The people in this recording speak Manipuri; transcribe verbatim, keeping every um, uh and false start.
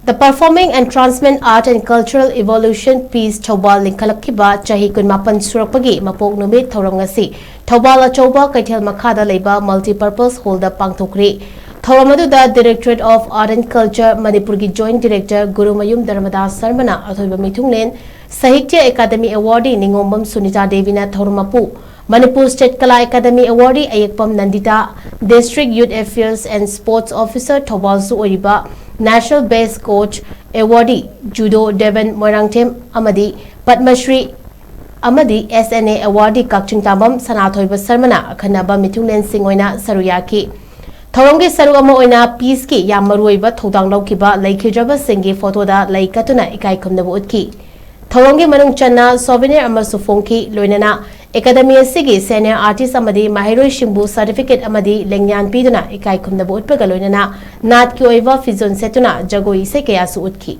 The Performing Entrancement Art and Cultural Evolution Piece Thoubal ꯂꯤꯡꯈꯠꯂꯛꯈꯤꯕ ꯆꯍꯤ ꯀꯨꯟꯃꯥꯄꯟ ꯁꯨꯔꯛꯄꯒꯤ ꯃꯄꯣꯛ ꯅꯨꯃꯤꯠ ꯊꯧꯔꯝ ꯉꯁꯤ ꯊꯧꯕꯥꯜ ꯑꯆꯧꯕ ꯀꯩꯊꯦꯜ ꯃꯈꯥꯗ ꯂꯩꯕ Multipurpose Hallꯗ ꯄꯥꯡꯊꯣꯛꯈ꯭ꯔꯦ꯫ ꯊꯧꯔꯝ ꯑꯗꯨꯗ Directorate of Art and Culture ꯃꯅꯤꯄꯨꯔꯒꯤ Joint Director ꯒꯨꯔꯨꯃꯌꯨꯝ ꯙꯔꯃꯗꯥꯁ ꯁꯔꯃꯅ ꯑꯊꯣꯏꯕ ꯃꯤꯊꯨꯡꯂꯦꯟ, ꯁꯥꯍꯤꯇ꯭ꯌ ꯑꯦꯀꯥꯗꯃꯤ Awardee ꯅꯤꯉꯣꯝꯕꯝ ꯁꯨꯅꯤꯇꯥ ꯗꯦꯕꯤꯅ ꯊꯧꯔꯝ ꯃꯄꯨ, ꯃꯅꯤꯄꯨꯔ State ꯀꯂꯥ academy Awardee ꯑꯌꯦꯛꯄꯝ ꯅꯟꯗꯤꯇꯥ, District Youth Affairs and Sports Officer ꯊꯧꯕꯥꯜꯁꯨ ꯑꯣꯏꯔꯤꯕ National Best Coach Awardee Judo Devon Moirangthem ꯑꯃꯗꯤ ꯄꯗꯃ ꯁ꯭ꯔꯤ ꯑꯃꯗꯤ S N A Awardee ꯀꯛꯆꯤꯡ ꯇꯥꯕꯝ ꯁꯅꯥꯊꯣꯏꯕ ꯁꯔꯃꯅ ꯑꯈꯟꯅꯕ ꯃꯤꯊꯨꯡꯂꯦꯟꯁꯤꯡ ꯑꯣꯏꯅ ꯁꯔꯨꯛ ꯌꯥꯈꯤ꯫ ꯊꯧꯔꯝꯒꯤ ꯁꯔꯨꯛ ꯑꯃ ꯑꯣꯏꯅ pieceꯀꯤ ꯌꯥꯝ ꯃꯔꯨꯑꯣꯏꯕ ꯊꯧꯗꯥꯡ ꯂꯧꯈꯤꯕ ꯂꯩꯈꯤꯗ꯭ꯔꯕꯁꯤꯡꯒꯤ photoꯗ ꯂꯩ ꯀꯠꯇꯨꯅ ꯏꯀꯥꯏ ꯈꯨꯝꯅꯕ ꯎꯠꯈꯤ꯫ ꯊꯧꯔꯝꯒꯤ ꯃꯅꯨꯡ ꯆꯟꯅ souvenir ꯑꯃꯁꯨ ꯐꯣꯡꯈꯤ꯫ ꯂꯣꯏꯅꯅ ꯑꯦꯀꯥꯗꯃꯤ ꯑꯁꯤꯒꯤ senior artist ꯑꯃꯗꯤ ꯃꯍꯩꯔꯣꯏꯁꯤꯡꯕꯨ certificate ꯑꯃꯗꯤ ꯂꯦꯡꯌꯥꯟ ꯄꯤꯗꯨꯅ ꯏꯀꯥꯏ ꯈꯨꯝꯅꯕ ꯎꯠꯄꯒ ꯂꯣꯏꯅꯅ ꯅꯥꯠꯀꯤ ꯑꯣꯏꯕ ꯐꯤꯖꯣꯜ ꯁꯦꯠꯇꯨꯅ ꯖꯒꯣꯏ ꯏꯁꯩ ꯀꯌꯥꯁꯨ ꯎꯠꯈꯤ꯫